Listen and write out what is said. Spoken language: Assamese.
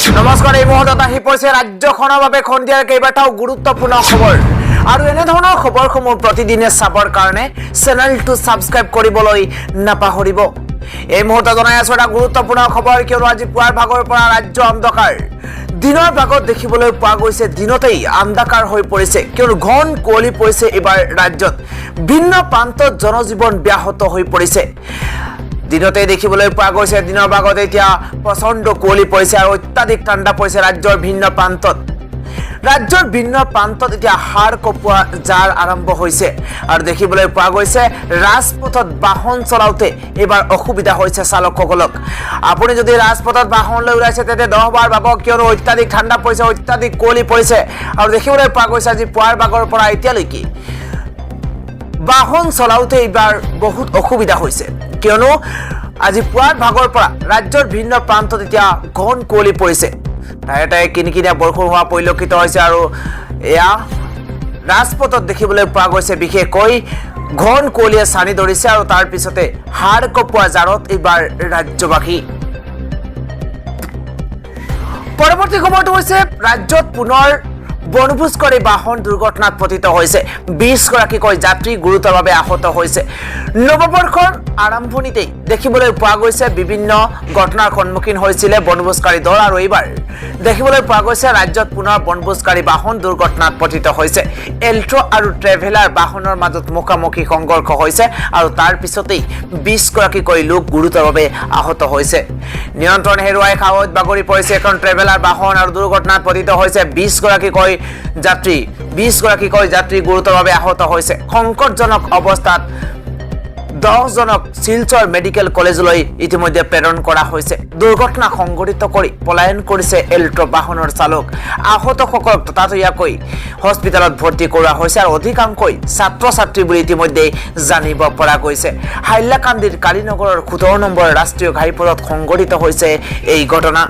নমস্কাৰ, এই মুহূৰ্তত আহি পৰিছে ৰাজ্যখনৰ বাবে সন্ধিয়াৰ কেইবাটাও গুৰুত্বপূৰ্ণ খবৰ আৰু এনেধৰণৰ খবৰসমূহ প্ৰতিদিনে চাবৰ কাৰণে চেনেলটো ছাবস্ক্ৰাইব কৰিবলৈ নাপাহৰিব। এই মুহূৰ্তত জনাই আছো এটা গুৰুত্বপূৰ্ণ খবৰ, কিয়নো আজি পুৱাৰ ভাগৰ পৰা ৰাজ্য অন্ধকাৰ। দিনৰ ভাগত দেখিবলৈ পোৱা গৈছে, দিনতেই অন্ধকাৰ হৈ পৰিছে, কিয়নো ঘন কুঁৱলী পৰিছে। এইবাৰ ৰাজ্যত ভিন্ন প্ৰান্তত জনজীৱন ব্যাহত হৈ পৰিছে। দিনতে দেখিবলৈ পোৱা গৈছে, দিনৰ ভাগত এতিয়া প্ৰচণ্ড কুঁৱলী পৰিছে আৰু অত্যাধিক ঠাণ্ডা পৰিছে ৰাজ্যৰ ভিন্ন প্ৰান্তত। ৰাজ্যৰ ভিন্ন প্ৰান্তত এতিয়া হাড় কপোৱা জাৰ আৰম্ভ হৈছে আৰু দেখিবলৈ পোৱা গৈছে, ৰাজপথত বাহন চলাওঁতে এইবাৰ অসুবিধা হৈছে চালকসকলক। আপুনি যদি ৰাজপথত বাহন লৈ ওলাইছে, তেন্তে 10 বাৰ ভাবক, কিয়নো অত্যাধিক ঠাণ্ডা পৰিছে, অত্যাধিক কুঁৱলী পৰিছে আৰু দেখিবলৈ পোৱা গৈছে, আজি পুৱাৰ ভাগৰ পৰা এতিয়ালৈকে বাহন চলাওঁতে এইবাৰ বহুত অসুবিধা হৈছে, কিয়নো আজি পুৱাৰ ভাগৰ পৰা ৰাজ্যৰ ভিন্ন প্ৰান্তত এতিয়া ঘন কুঁৱলী পৰিছে। ঠায়ে ঠায়ে কিনকিনীয়া বৰষুণ হোৱা পৰিলক্ষিত হৈছে আৰু এয়া ৰাজপথত দেখিবলৈ পোৱা গৈছে, বিশেষকৈ ঘন কুঁৱলীয়ে ছানি ধৰিছে আৰু তাৰ পিছতে হাড় কপোৱা জাৰত এইবাৰ ৰাজ্যবাসী। পৰৱৰ্তী খবৰটো হৈছে, ৰাজ্যত পুনৰ বনভোজকাৰী বাহন দুৰ্ঘটনাত পতিত হৈছে। 20 গৰাকীকৈ যাত্ৰী গুৰুতৰভাৱে আহত হৈছে। নৱবৰ্ষৰ আৰম্ভণিতেই দেখিবলৈ পোৱা গৈছে, বিভিন্ন ঘটনাৰ সন্মুখীন হৈছিলে বনভোজকাৰী দল আৰু এইবাৰ দেখিবলৈ পোৱা গৈছে, ৰাজ্যত পুনৰ বনভোজকাৰী বাহন দুৰ্ঘটনাত পতিত হৈছে। এল্ট্ৰ আৰু ট্ৰেভেলাৰ বাহনৰ মাজত মুখামুখি সংঘৰ্ষ হৈছে আৰু তাৰ পিছতেই 20 গৰাকীকৈ লোক গুৰুতৰভাৱে আহত হৈছে। নিয়ন্ত্ৰণ হেৰুৱাই খাৱৈত বাগৰি পৰিছে এখন ট্ৰেভেলাৰ বাহন আৰু দুৰ্ঘটনাত পতিত হৈছে 20 গৰাকীকৈ যাত্ৰী। 20 গৰাকীকৈ যাত্ৰী গুৰুতৰভাৱে আহত হৈছে। সংকটজনক অৱস্থাত 10জনক শিলচৰ মেডিকেল কলেজলৈ ইতিমধ্যে প্ৰেৰণ কৰা হৈছে। দুৰ্ঘটনা সংঘটিত কৰি পলায়ন কৰিছে এল্ট্ৰ বাহনৰ চালক। আহতসকলক ততাতৈয়াকৈ হস্পিটেলত ভৰ্তি কৰোৱা হৈছে আৰু অধিকাংশই ছাত্ৰ ছাত্ৰী বুলি ইতিমধ্যে জানিব পৰা গৈছে। হাইলাকান্দিৰ কালীনগৰৰ 17 নম্বৰ ৰাষ্ট্ৰীয় ঘাইপথত সংঘটিত হৈছে এই ঘটনা।